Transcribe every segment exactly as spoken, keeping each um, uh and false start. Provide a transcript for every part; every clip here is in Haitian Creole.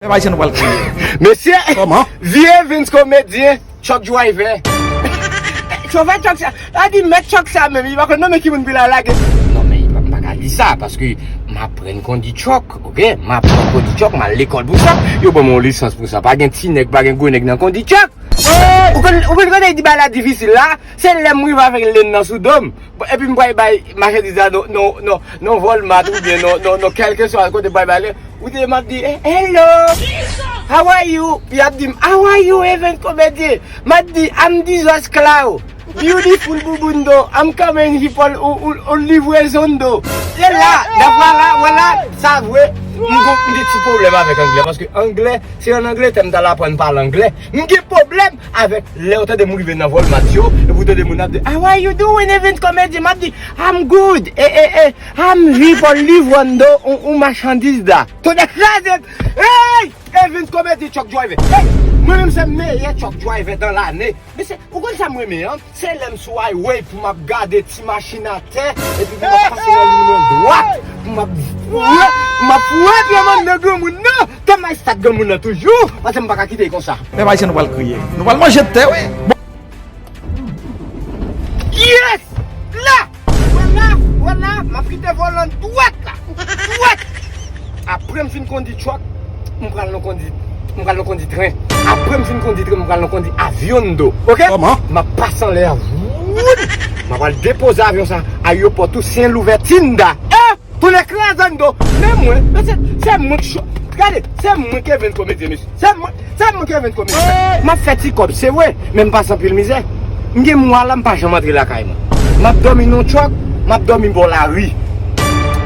Mesye, vye Evens komedyen, truck driver. Chofè truck sa, la di mèt truck sa menm, li pa konn non men ki moun pou l al lage. Non men, m pa ka di sa, paske m aprann kondi truck, oke? M aprann kondi truck, m al lekòl pou sa. Yo ban m yon lisans pou sa. Pa gen ti nèg, pa gen gwo nèg nan kondi truck. Ou konn, ou konn kote di bagay la difisil la? Se lè m rive avèk lane nan sou do m. Epi m pral bay machandiz la nan, nan, nan, nan Walmart oubyen nan, nan, nan kèlkeswa kote m pral bay li. Ou te m ap di, "Eh, hello, how are you?" Y ap di m, "How are you, Evens Comedy?" M ap di, "I'm Jesus Cloud, beautiful bubundo, I'm coming here for u, u, u livraison do." E la, dapre la, wala, sa vre, m gon, m gen ti pwoblèm avèk anglè, paske anglè, se an Angletè m t al aprann pale anglè. M gen pwoblèm avèk lè yo tande m rive nan Walmart yo, epi w tande moun ap di, "How are you doing, Evens Comedy?" M ap di, "I'm good. Eh, eh, eh, I'm here for living do un, un machandiz da." Tonnè kraze m. Hey! Evens Comedy truck driver. Hey! Mwen menm se meyè truck driver dans l'année. Mesye, ou konn sa m renmen an? Se lè m sou highway pou m ap gade ti machin atè, epi pou m ap pase nan liy mwen dwat, pou m ap foure, pou m ap foure pye m anndan granmoun nan. Tèlman estat granmoun nan toujou, paske m pa ka kite l konsa. Pèp ayisyen, nou pral kriye. Nou pral manje tè, wi. Bon. Yes! La! Wè la, wè la, m ap kite volan dwat la. Dwat! Apre m fin kondi truck, m pral nan kondi, m pral nan kondi tren. Apre m fin kondi tren, m pral nan kondi avyon do. Oke? Kòman? M ap pase anlè a. Woud! M ap al depoze avyon sa ayewopò Toussaint Louverture da. Eh! Tonnè kraze anndan. Men mwen, men se, se mwen ki cho-, gade, se mwen ki Evens Comedy, mesye. Se mwen, se mwen ki Evens Comedy. M ap fè ti kòb, se vre, men m pase anpil mizè. M gen mwa la, m pa janm antre lakay mwen. M ap dòmi nan yon truck, m ap dòmi bò lari.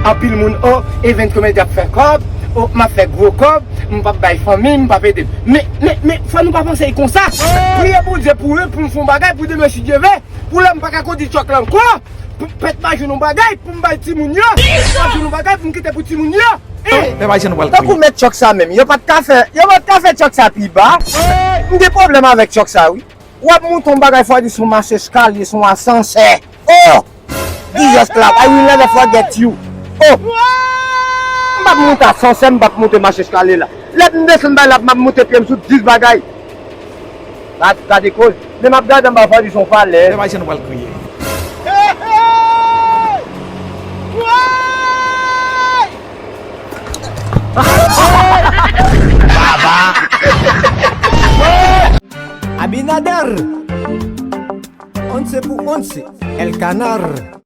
Anpil moun, "Oh, Evens Comedy ap fè kòb, oh, m ap fè gwo kòb, m p ap bay fanmi m, m p ap ede m." Men, men, men, fò nou pa panse l konsa. Priye Bondye pou yo, pou m fè yon bagay, pou demen, si Dye vle, pou lè m pa ka kondi truck la ankò, pou pèt m pa jwenn yon bagay, pou m bay timoun yo, pou m pa jwenn yon bagay, pou m kite pou timoun yo. Eh, tankou mèt truck sa menm, yo pa t ka fè, yo pa t ka fè truck sa pi ba. M gen pwoblèm avèk truck sa, wi. W ap moute yon bagay, fò di se yon mach eskalye, se yon asansè. Oh! Jesus Christ, I will never forget you. Oh! M p ap moute asansè, m p ap moute mach eskalye la. Lè m desann bay la, m ap moute pye m sou dis bagay. Gad, gade koz. Men m ap gade anba, fò di se yon falèz. Pèp ayisyen, nou pral kriye. Abinader! Once pou once, El Canar.